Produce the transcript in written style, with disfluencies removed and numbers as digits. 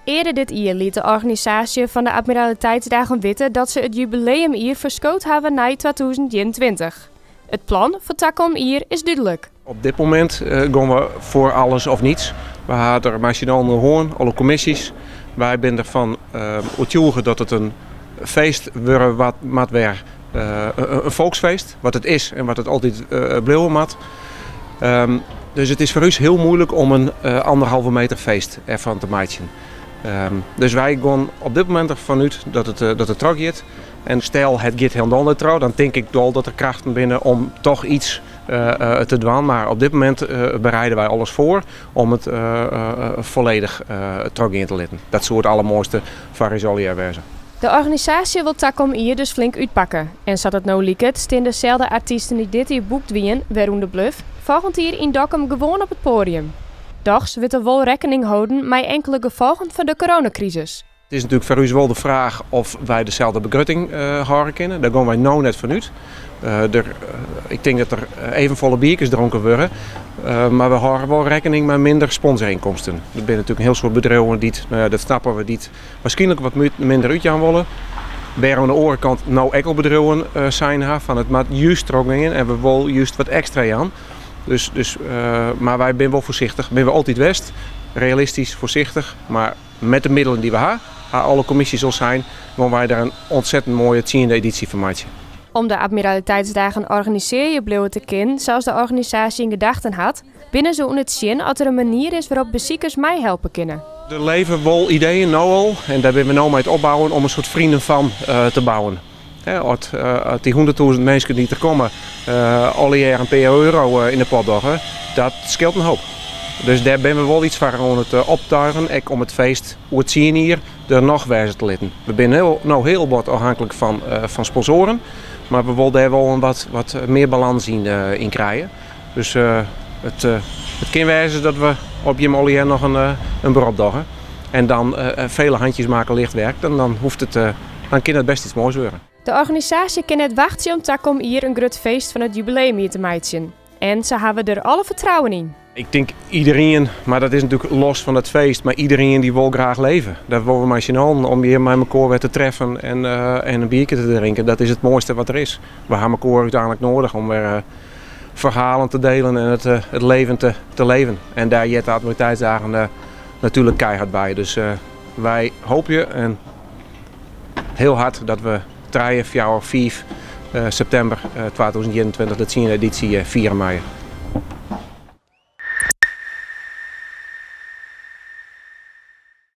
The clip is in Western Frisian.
Earder dit jier liet de organisaasje fan de Admiraliteitsdagen witte dat se it jubileumjier ferskood hawwe nei 2021. It plan foar takom jier is dúdlik. Op dit momint gean we foar alles of niets. We ha it der mei syn allen oer hân, alle kommisjes. Wy binne derfan oertsjûge dat it in feest wurde moat wer. In folksfeest, wat it is en wat it altyd bliuwe moat. Dus it is foar ús hiel moeilik om in anderhalve meter feest erfan te meitsjen. Dus wy gean op dit momint derfan út dat it, dat it trochgiet. En stel het giet hielendal net troch, dan tink ik wol dat der krachten binne om toch iets te dwaan. Mar op dit momint bereide wy alles foar om it folledich trochgean te litten. Dat soe it allermoaiste foar ús allegear wêze. De organisaasje wol takom jier dus flink útpakke. En sa't it no liket, stean deselde artysten dy't dit jier boekt wiene, wêrûnder Bløf, folgjend jier yn Dokkum gewoan op it poadium. Dochs wurdt der wol rekkening holden mei inkele gefolgen fan de coronakrisis. It is natuerlik foar ús wol de fraach oft wy deselde begrutting hâlde kinne. Dêr gean wy no net fan út. Der, ik tink dat der even folle bierkes dronken wurde, mar we hâlde wol rekkening mei minder sponsorynkomsten. Der binne natuerlik in hiel soad bedriuwen dy't, no ja, dat snappe we, dy't waarskynlik wat minder útjaan wolle. Wêr oan de oare kant no ek al bedriuwen sein ha fan it moat júst trochgean en we wolle júst wat ekstra jaan. Dus, dus, mar wy binne wol foarsichtich, binne we altyd west. Realistysk, foarsichtich, mar met de middelen dy't we ha, ha alle kommisjes al sein, wolle wy der in ontzettend moaie tsiende edysje fan meitsje. Om de Admiraliteitsdagen organisearje bliuwe te kinnen sa as de organisaasje yn gedachten hat, binne se oan it sjen oft der in manier is wêrop't besikers meihelpe kinne. Der leve wol ideeën no al en dêr binne we no mei it opbouwen om in soart vrienden fan te bouwen. As dy 100.000 minsken dy't der komme allegear in pear euro yn de pot dogge, dat skeelt in hoop. Dus dêr binne we wol iets foar oan it optuigen, ek om it feest oer tsien jier der noch wêze te litten. We binne no hiel bot ôfhinklik fan sponsoaren, mar we wolle dêr wol in wat mear balâns yn krije. Dus it kin wêze dat we op jim allegear noch in berop dogge. En dan vele handjes maken licht werk, dan hoecht it, dan kin it best iets moais wurde. De organisaasje kin net wachtsje om takom jier in grut feest fan it jubileumjier te meitsjen. En se hawwe der alle fertrouwen yn. Ik tink iderien, mar dat is natuerlik los fan it feest, mar iderien dy wol graach leve. Dat wolle we mei syn allen om hjir mei mekoar wer te treffen en in bierke te drinken. Dat is it moaiste wat der is. We ha mekoar úteinlik noadich om wer ferhalen te delen en it leven te leven. En dêr heart de Admiraliteitsdagen natuerlik keihard by. Dus wy hoopje en hiel hard dat we trije, fjouwer, fiif septimber 2021 de tsiende edysje fiere meie.